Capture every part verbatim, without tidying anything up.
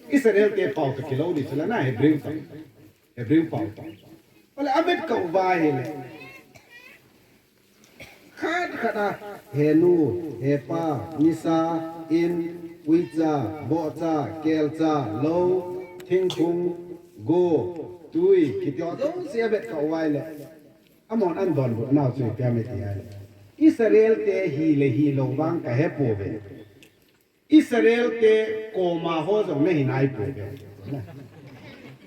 Israel te pau toh kilou ding chu la na Hebrew pau. Hebrew pau toh. Ole avet kah uva ahile. Khat khat a, henu, hepa, nisa, in, uicha, bohcha, kelcha, lou, thingphung, go, tui, kiti ho jouse avet kah uva ahile. Amahon adonbut nau chu ipi ham iti ahile. Israel te hi le hilou vang kahe pouve. Israel te koma ho jong nahi nai pouve.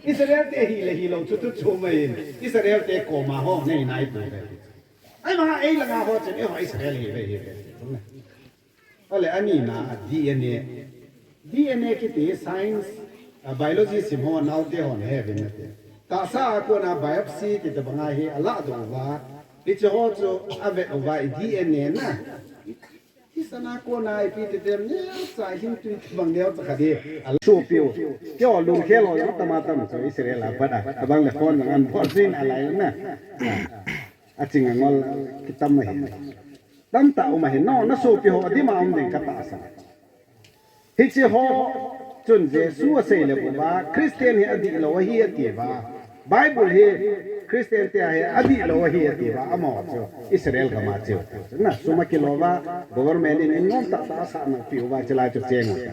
Israel te hi le hilou chu tu chu mai in. Israel te koma ho nahi nai pouve. Ahivang a ei langa ho chun eiho Israel hiuve hiuve. Ale anina D N A. D N A kiti science, ah, biology sim ho naote hon he uvin nate. Tahsa a kona biopsy ti tobang a hi alah doh uva. Hiche ho chu avet uva i D N A na. Hiche a kona ipi ti dem neocha hin tui bang neocha kha di. Alah sopi u. Keiho lungkhel ho jong tama tam chu Israel a pat a. Abang le phone jong abol jin alai na. Ah, aching angol kitam ahi. Tamtah um ahi, no, nasopi ho adima um ding katahsan. Hiche ho chun Jesu asei le uva, Christian hi adihlou ahi atiuva. Bible hi Christian te hi adihlou ahi atiuva, amaho chu Israel gam a cheu. Na sum akilo uva, government in in nomtah tah asah nalai uva, chulai chu cheng uta.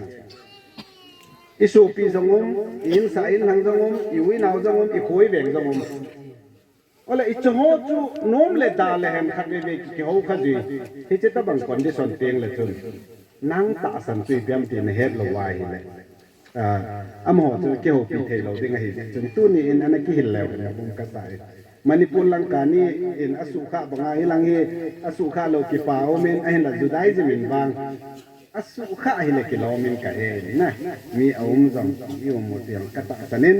I sopi jong um, i insung in lang jong um, i u i nao jong um, i kho i veng jong um. Ole, hiche ho chu nom le da le hen khat veve ki, kihou kha ji. Hiche tobang condition teng le chun. Nang tahsan chu ipi ham ti nahet lou uva ahile. Ah, amaho chu kihoupi thei lou ding ahi. Chun tuni in ana kihil leu hen bum kasa e. Manipur lang kani in asukha banga hilang hi asukha lou kipa um in ahinla Judaism in vang. Asukha hile kilom in kahe na. Mi aum jong, mi um u tiang katahsan in.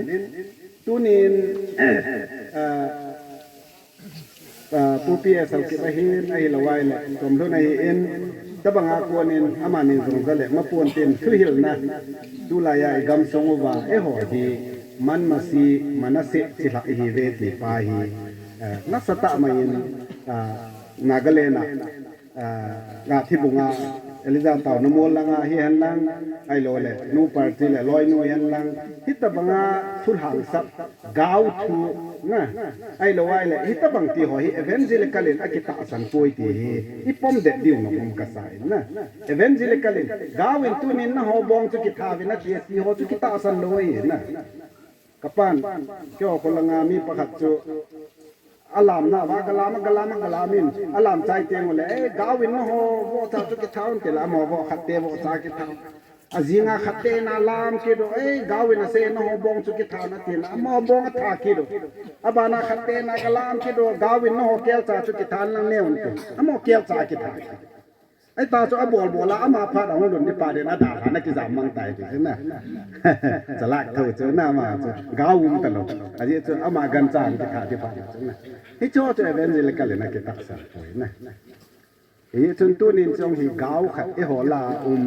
Tunin, ah, ah, Pu P S Haokip ahin, ahilou ahile, Chomlhun ahin, tobang a konin, amani jong jale, mapon tin, thuhilna, tulai a i gamsung uva, eiho hi, Manmasi, Manasseh, chilhah ihiuve ti pa hi, eh, nasatah mai in, ah, Nagaland a, ah, Ngathibunga, Elijah Taona mol langa hihen lang, ahilou le, Nu Party le, Loinu hihen lang, hitobanga thulhang sap, gao thu, na, ahilou ahile, hitobang ti ho hi evangelical in akitahsan poi ti hi, ipom det diu nom um kasa in, na. Evangelical in, gao in tunin naho bong chu kitha uvin ati, ti ho chu kitahsan lou ahi, na. Kapan, keiho kho langa mi pakhat chu, alamna uva, galam, galam, galam in, alam chai teng ule, eh, gao in naho vohcha chu kitha un tile, amaho vohkhat te vohcha kitha. Ajinga khat te na lam kit u, eh, gao in ase naho bong chu kitha un tile, amaho bong atha kit u. Abana khat te na galam kit u, gao in naho kelcha chu kitha un lang ne un tile, amaho kelcha kitha. Ahita chu abol bol a, ama phat ahung lhun ding pa den adalha na kijam mang tai ti chu na. Chalak thou chu na ama chu. Gao um talou. Ajeh chu ama gancha kitha ding pa chu na. Hiche chu evangelical in akitahsan poi na. Hichun tunin jong hi gao khat eiho lah a um.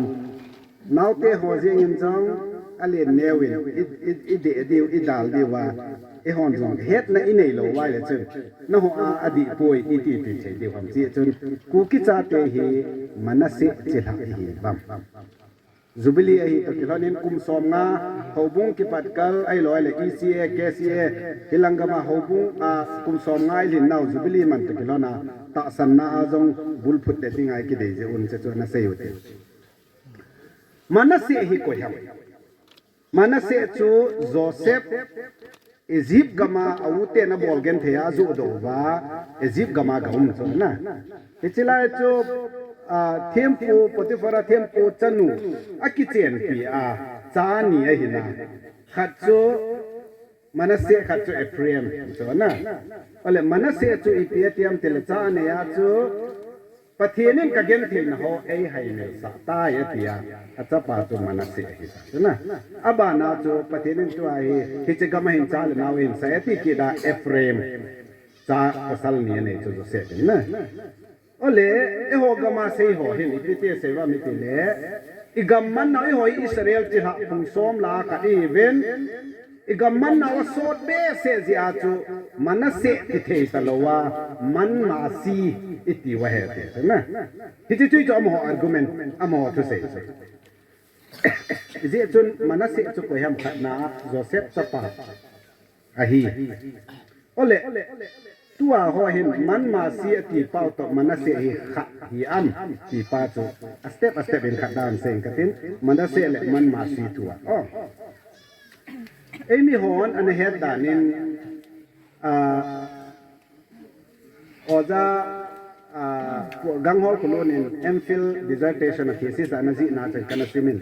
Naote ho jeng in jong alen neo in i, i, i deh diu, i dal diu a. Eihon jong hetna inei lou uva ahile chun, naho a adih poi iti ti thei diu ham ti chun, Kuki chate hi Manasseh chilhah ihi uvam. Jubilee ahi toh kilhon in kum som nga, houbung kipat kal, ahilou le E C A, K C A, hilang gam a houbung a kum som nga ilhin nau Jubilee man toh kilhon a, tahsanna a jong bulphut le ding a ikidei jeh un che chu ana sei u te. Manasseh hi koi ham? Manasseh chu Joseph Egypt gam a a u ten abol genthei a ajoh doh uva, Egypt gam a ga um chu na. Hiche lai chu, ah, thempu, Potiphar a thempu chanu akichenpi a, cha ni ahi na. Khat chu Manasseh, khat chu Ephraim chu na. Ole Manasseh chu ipi ati ham tile cha anei a chu Pathen in ka gentheina ho eihai mil sah tai, ati a, achapa chu Manasseh ahi sa chu na. Abana chu Pathen in tua hi, hiche gam a hin cha le nao ahin sai ati kit a Ephraim. Cha pasal ni anei chu Joseph in na. Ole, eiho gam a sei ho hin, ipi ti sei uvam iti le, i gam man nau eiho Israel chilhah pung som lah a khat ihiuvin, i gam man nau asot behseh jeh a chu Manasseh ti thei talou a, Manmasi iti u ahi ti chu na. Hiche chu amaho argument, amaho thusei chu. Ijeh chun Manasseh chu koi ham khatna a Joseph chapa ahi. Ole, tua ho hin Manmasi ati pau toh Manasseh hi khat hi am ti pa chu a step a step in khat dan seng katin Manasseh le Manmasi tua. Oh. Eimi hon ana het danin, ah, Oja, ah, Ganghol Khulun in M.Phil dissertation a thesis ana jihna chun kana simin.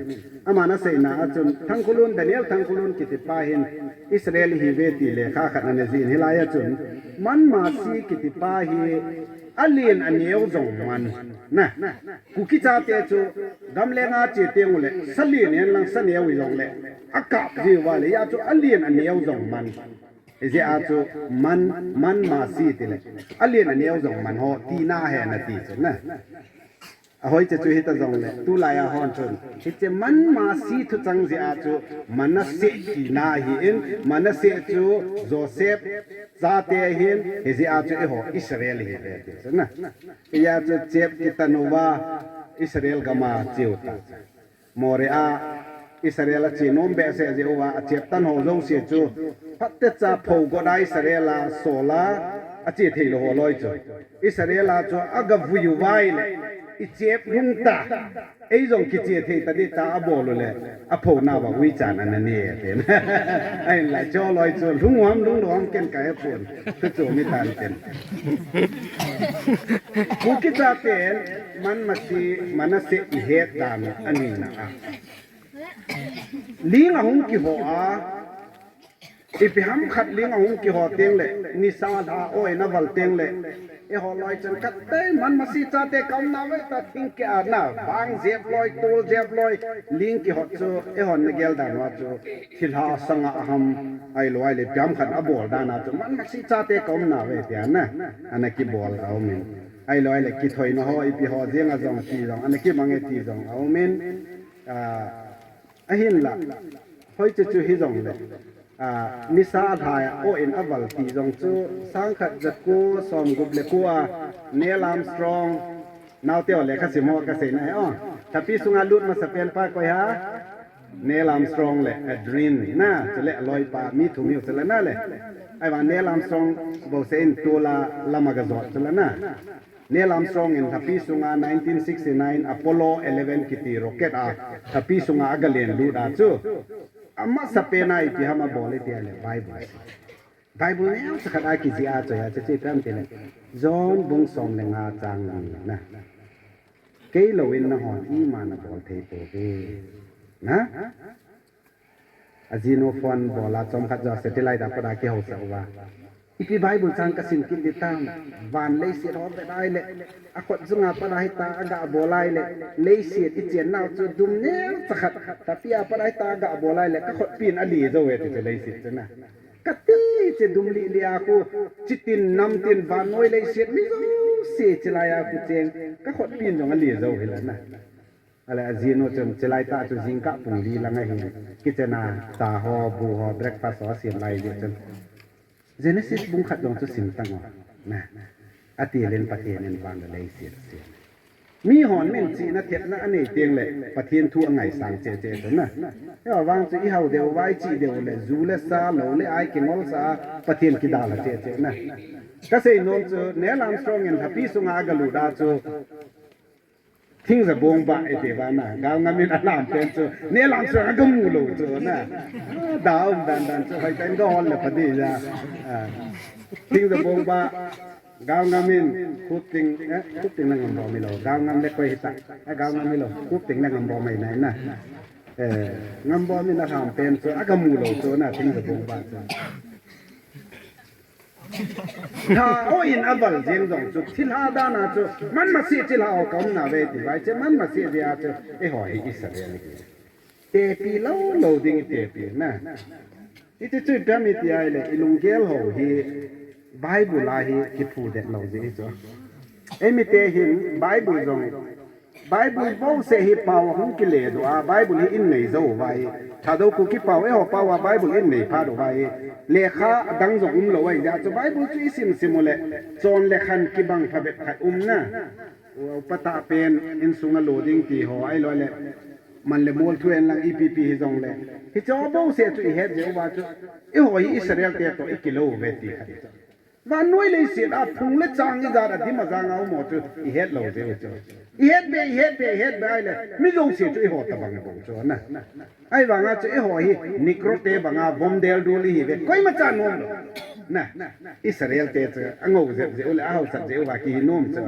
Aman aseina a chun Thangkhulun, Daniel Thangkhulun kiti pa hin Israel ihiuve ti lekha khat ana jih in hilai a chun Manmasi kiti pa hi alen aneo jong man. Na, Kuki chate chu gamleng a che teng ule, sa len hen lang sa neo hi jong le, akap jiu va le, hia chu alen aneo jong man. Hijeh a chu Man, Manmasi tile, alen aneo jong man ho, tina hi ana ti chu na. Ahoi che chu hita jong le, tulai a hon chun, hiche Manmasi thuchang jeh a chu, Manasseh tina hi in, Manasseh chu Joseph chate hin, hijeh a chu eiho Israel ihiuve ti chu na. Hia chu chep kitan uva Israel gam a cheu ta. Moreh a Israel a che nom behseh jeh uva, achep tan ho jouse chu phatecha phou got a Israel a sol a, ache thei lou ho loi chu. Israel a chu aga vui uva ahile, ichep lhung ta. Ei jong kiche thei ta ding tia abol ule, aphouna uva uichan ana nei e tin. Ahinla, cho loi chu, lhung u ham, lhung lou ham ken kahepon. Chu chu mi tan ken. Kuki chaten, Manmasi, Manasseh ihet dan anina a. Ling ahung kiho a, ipi ham khat ling ahung kiho teng le, nisa lha o in aval teng le, eiho loi chun khat te Manmasi chate ka umna uve tia thing keh a na, vang jep loi, tol jep loi, ling kihot chu, eihon na gel dan uva chu, thilha sanga ham, ahilou ahile ipi ham khat abol dan a chu, Manmasi chate ka umna uve tia na, ana kibol a um in. Ahilou ahile kithoina ho, ipi ho jeng a jong ti jong, ana kimang e ti jong a um in, ah, Ahinla, hoiche chu hijongle, ah, nisa lhai a o in aval ti jong chu, sangkhat jako somgup le ko a, Neil Armstrong, naote ho lekha sim ho kasei na he o. Thapi sunga lut masapen pa koi ham? Neil Armstrong le Aldrin na, chule aloipa mi thum hiu chule na le. Ahivang Neil Armstrong bouseh in tol a lam a gajot chule na. Neil Armstrong in lhapi sunga nineteen sixty-nine Apollo eleven kiti rocket a lhapi sunga agalen lut a chu, amasapen a ipi ham abol e tia le Bible. Bible neocha khat a kijih a choi a chu chu ipi ham tile, John bung som le nga chang li na. Kei louvin nahon iman abol thei pouve. Na? Ajinu phone bol a chomkhat jo satellite a pat a kihousah uva. Ipi Bible chang kasim kit ding tam. Van leiset ho vet ahile, akhut jung a pat a hita aga bol ahile, leiset ichen nau chu dum neocha khat, tapi a pat a hita aga bol ahile, kakhutpi in ali jou e ti chu leiset chu na. Kati che dum lih lih a khu, chitin namtin vannoi leiset mi jouse chilai a khu cheng, kakhutpi in jong ali jou hila na. Ale ajinu chun chilai tah chu jingkah pung li lang ahin, kitchen a cha ho, bu ho, breakfast ho asem lai jeh chun, Genesis bung khat jong chu sim tang o, na, ati len Pathen in van le leiset asem. Mihon min chihna thepna anei teng le Pathen thu angaisang cheh cheh chu na. Hijeh vang chu ihao deu uva, ichih deu le, ju le sa, lou le ai kingolsah a, Pathen kidalha cheh cheh na. Kasei nom chu, Neil Armstrong in lhapi sunga agalut a chu, Thingja bong bah iti uva na, Galngam in alam pen chu, Neil Armstrong agamu lou chu na. Ah, da um dan dan chu, hoitah in gahol le pha ding ja. Ah, Thingja bong bah, Galngam in, Khupting, eh, Khupting le Ngambom hilou, Galngam le koi hita, eh, Galngam hilou, Khupting le Ngambom ahi nai na. Eh, Ngambom in alam pen chu, agamu lou chu na, Thingja bong bah chu. Lha o in aval jeng jong chu, thilha dan a chu, Manmasi thilha o ka umna uve ti vai che, Manmasi jeh a chu, eiho hi Israel hi. Tepi lou lou ding tepi na. Hiti chu ipi ham iti ahile, ilunggel ho hi, Bible a hi, kiphudet lou jeh hi chu. Eimite hin, Bible jong, Bible bouseh hi pao ahung kile doh a, Bible hi inei jou uva hi. Thadou Kuki pao, eiho pao a Bible inei phat uva hi. Lekha adang jong umlou ahi jeh a chu Bible chu isim sim ule, chon le khan kibang phabep khat um na. Upa tah pen insung a lo ding ti ho ahilou le. man le mol thu en lang ipi pi hijongle, hiche ho bouseh chu ihet jeh uva chu, eiho hi Israel te toh ikilou uve ti khat. Vannoi leiset a phung le chang ijat a dim a jang a um ho chu ihet lou jeh u chu. Ihet be, ihet be, ihet be ahile, mi jouse chu eiho tobang bou chu na. Ahivanga chu eiho hi Negro te banga vom del dul ihiuve, koima cha nom lou. Na, Israel te chu angou jep jeh u le ahaosat jeh uva kihi nom chu.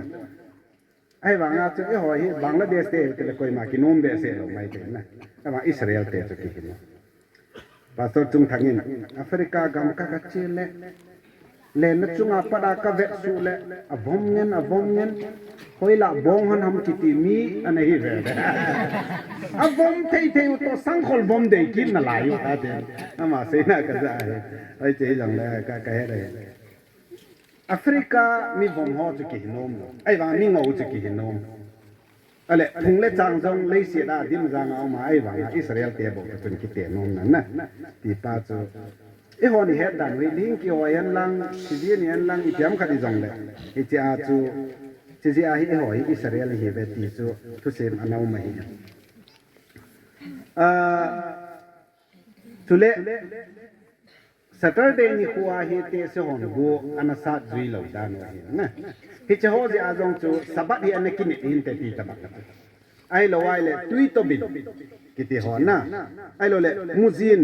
Ahivanga chu eiho hi Bangladesh te tile koima kinom behseh lou maithei na. Ahivang Israel te chu kihi nom. Pastor Chungthang in, Africa gam ka, kache le, lenna chunga pat a kavet suh le, avom ngen, avom ngen, hoilah bong hon ham kiti mi ana hi ve ve. Avom thei thei u toh sangkhol vom dei kit nalai u ta te. Ama seina kaja ahi. Hoiche hijongle ka, kahet ahi. Africa mi vom ho chu kihi nom lou. Ahivang mi ngou chu kihi nom. Ahile, phung le chang jong leiset a dim jang a um a, ahivanga Israel te bou chu chun kite nom na na. Ti pa chu. Eihon ihet dan u hi, ling kihoi hen lang, civil ni hen lang, ipi ham khat ijongle. Hiche a chu, hiche jeh a hi eiho hi Israel ihiuve ti chu, thusim ana um ahi. Ah, chule, Saturday nikho a hi tehse hon go ana sat jui lou dan u ahi na. Hiche ho jeh a jong chu Sabbath hi ana kinit hinte ti tabang. Ahilou ahile tuitobin kiti ho na. Ahilou le mujin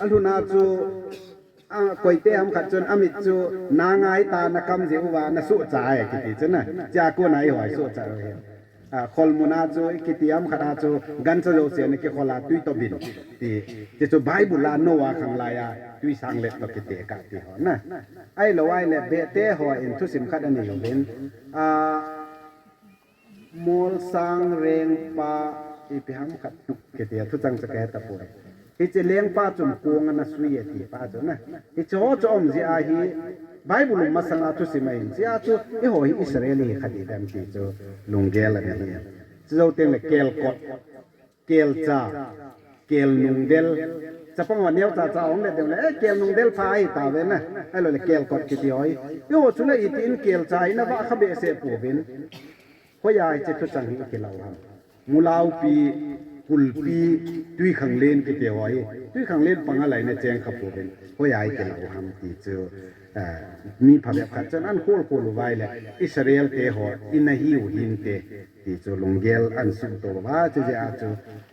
alhun a chu, a, koite ham khat chun amit chu na ngai ta na kam jeh uva na suhcha e kiti chu na. Chea kona eiho hi suhcha u ahi. A, kholmun a chu, ikiti ham khat a chu, gancha jouse ana kikhol a, tuitobin. Ti, ti chu Bible a Noah khanglai a, tui sang let toh kitekah ti ho na. Ahilou ahile, Bete ho in thusim khat anei uvin. A, mol sang reng pa, ipi ham khat tuk kiti a, thuchang cha kahe tapoi. Hiche lengpa chun kong ana sui e ti pa chu na. Hiche ho chu um jeh a hi Bible um masang a thusim ahin. Chea chu eiho hi Israel hi khat ihiuvem ti chu lunggel ana hi. Chujou teng le kelkot, kelcha, kelnungdel. Chapang ho neocha cha hung le teng le, eh, kelnungdel pha ahi tauve na. Ahilou le kelkot kiti ho hi. Eiho chu le itin kelcha hi na vah kha behseh pouvin. Hoiya hiche thuchang hi ikilou ham. Mulaupi, kulpi, tuikhanglen kiti ho hi. Tuikhanglen panga laina cheng kha pouvin. Hoiya ikilou ham ti chu, eh, mi phabep khat chun ahin khol khol uva ahile, Israel te ho, ina hiu hinte, ti chu lunggel ahin suhto uva, chujeh a chu,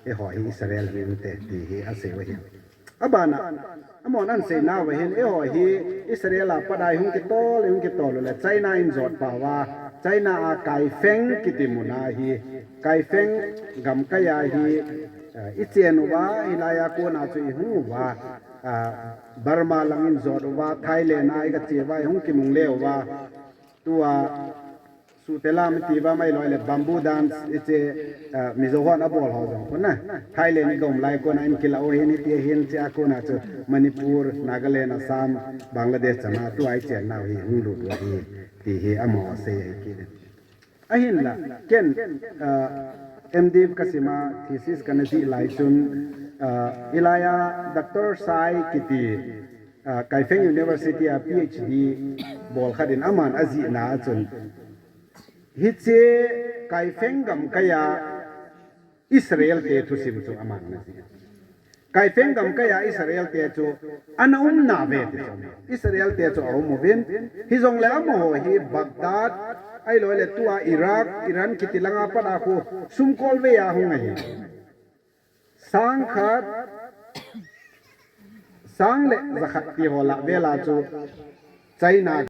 eiho hi Israel hinte, ti hi asei u ahi. Abana, amahon ahin seina uva hin, eiho hi Israel a pat a hung kitol, hung kitol u le China in jot pau va, China a Kaifeng kiti mun a hi, Kaifeng gamkai a hi, eh, ichen uva, hilai a kona chu ihung uva, ah, Burma lang in jot uva, Thailand a iga che uva, ihung kinungle uva, tua, Sutelam iti uva ahilou le bamboo dance iche, ah, Mizo hon abol ho jong khu na. Thailand iga um lai kona in kilah u ahin iti ahin chea kona chu Manipur, Nagaland, Assam, Bangladesh chana tua ichen nau hi hung lut u ahi ti hi amaho asei ahi kit in. Ahinla, ken, ah, M.Div kasim a thesis kana jih lai chun, ah, hilai a Doctor Sai kiti, ah, Kaifeng University a P H D bol khat in aman ajihna a chun, hiche Kaifeng gamkai a Israel te thusim chu aman ana jih. Kaifeng gamkai a Israel te chu ana um nauve ti chu. Israel te chu aum uvin, hijongle amaho hi Baghdad, ahilou le tua Iraq, Iran kiti langa pat a khu sumkol vei a hung ahi. Sang khat, sang le jakhat ti ho lah vel a chu China